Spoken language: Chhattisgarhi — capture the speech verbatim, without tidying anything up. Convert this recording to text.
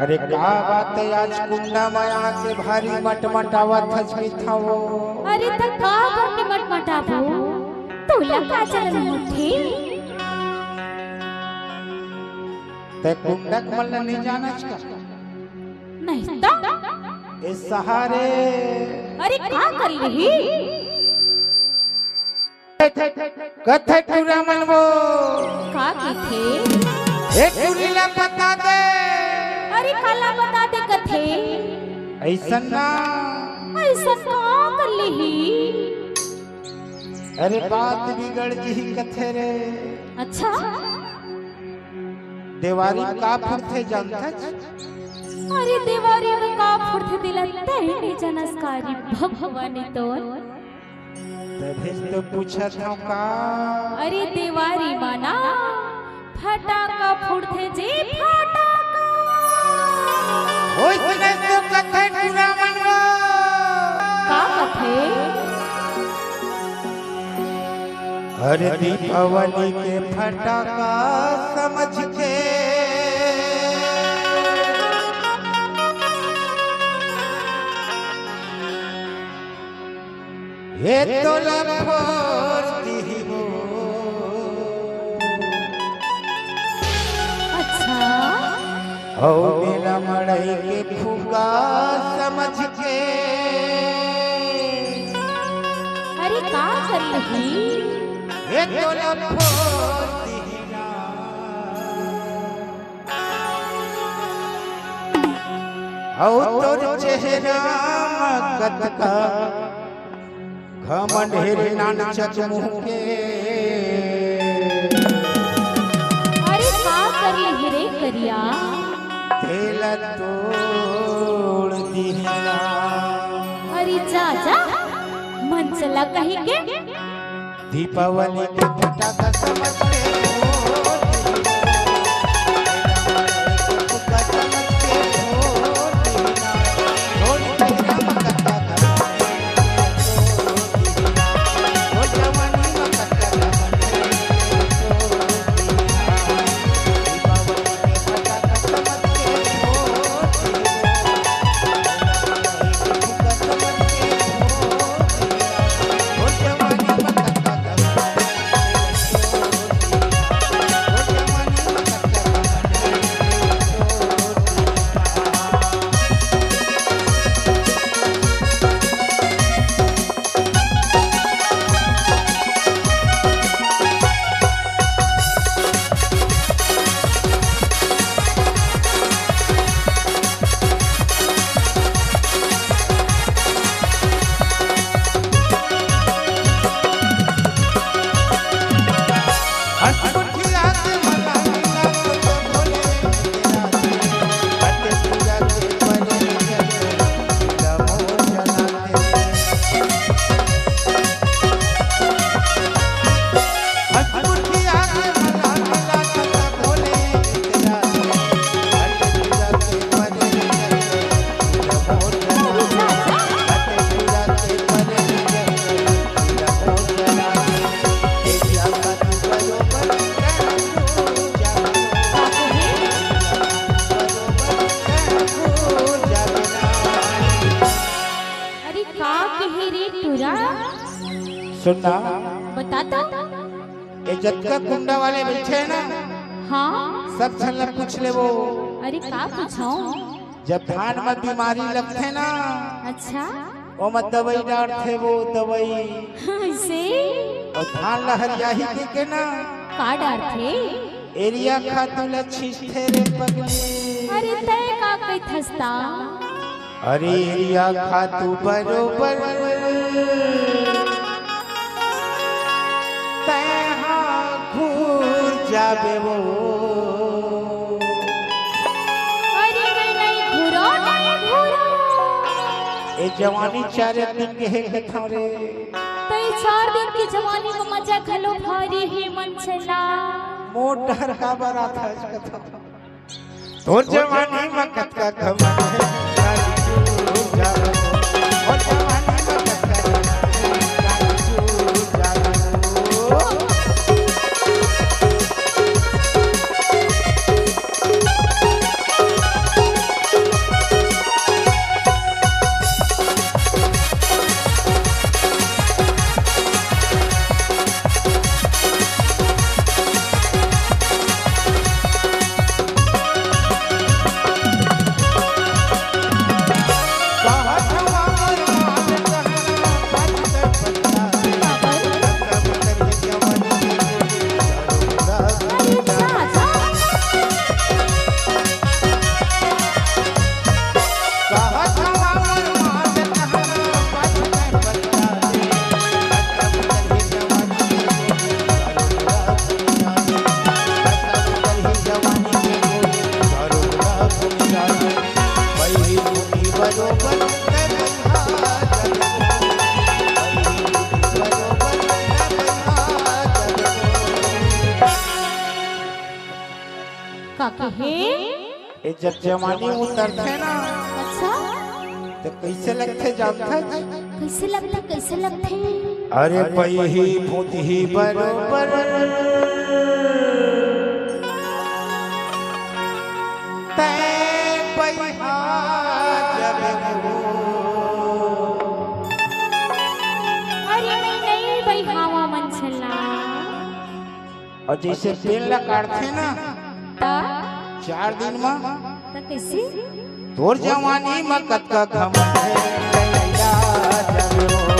अरे का बात हे, आज कुंडा म आके भारी मटमटावत हस कहिथंव। अरे त का बर मटमटाबो? तोला का जलन होथे? तैं कुंडा के मन ल नइ जानस का? नहीं त। ए सहारे। अरे का कर लिही? कथे टूरा मन वो। का कथे? ए टूरी ला बता दे। अरे काला बता दे कथे? अइसन ना। अइसन का कर लिही? अरे बात बिगड़ जही कथे रे। अच्छा। देवारी म का फुरथे जानथस? अरे देवारी म का फुरथे तेला तैं नइ जानस का रे भगवान तोर। तभे तो पूछत हंव का। अरे देवारी म ना फटाका फुरथे जी फटाका। ओइसने तो कथे टूरा मन वो। का कथे? अरे दीपावली के फटाका समझ के ए तोला फोर दिही वो। अच्छा। अउ मेला मड़ई के फुग्गा समझ के। अरे का कर लिही? ए तोला फोर दिही ना। अउ तोर चेहरा म कतका घमंड हे रे नानचक मुंह के। अरे का कर लिही रे करिया? तेला तोड़ दिही ना। अरे जा जा, मन चला कहीं के। दीपावली के फटाका समझ के फोड़ दिही ना। फुग्गा समझ के फोड़ दिही ना। अरे का कही रे टूरा? सुन ना। बता तो। ए जतका कुंडा वाले बइठे हे ना, हाँ। सब झन ला पूछ लेबो। अरे का पूछंव? जब धान म बीमारी लगथे ना, अच्छा। ओमा दवई डारथे वो दवई। अइसे? अउ धान ला हरियाही कहिके ना, का डारथे? एरिया खातू ला छींचथे रे पगली। अरे तैं का कहिथस ता? अरे एरिया खातू बरोबर तैं हा घूर जाबे वो। अरे नहीं, नहीं, घूरो, नहीं घूरो। ए जवानी चार दिन के हे कथंव रे। तैं चार दिन के जवानी म मजा घलो भारी हे मनचला। मोर डहर काबर आथस कथंव। तोर जवानी म कतका घमंड हे, रानी तू जानो। मोर जवानी म कतका घमंड हे, रानी तू जानो। का कहे? ए, जब जवानी उतरथे ना, अच्छा, तो कैसे लगथे जानथस? कैसे लगथे, कैसे लगथे? अरे पइही भूतही बरोबर, तै पइहा जब हो। अरे नहीं, नहीं, बइहावा मन छल्ला। और जैसे पेड़ ला काटथे ना, त, चार दिन में त कैसे? तोर जवानी में कतका घमंड हे, तै अइला जब हो।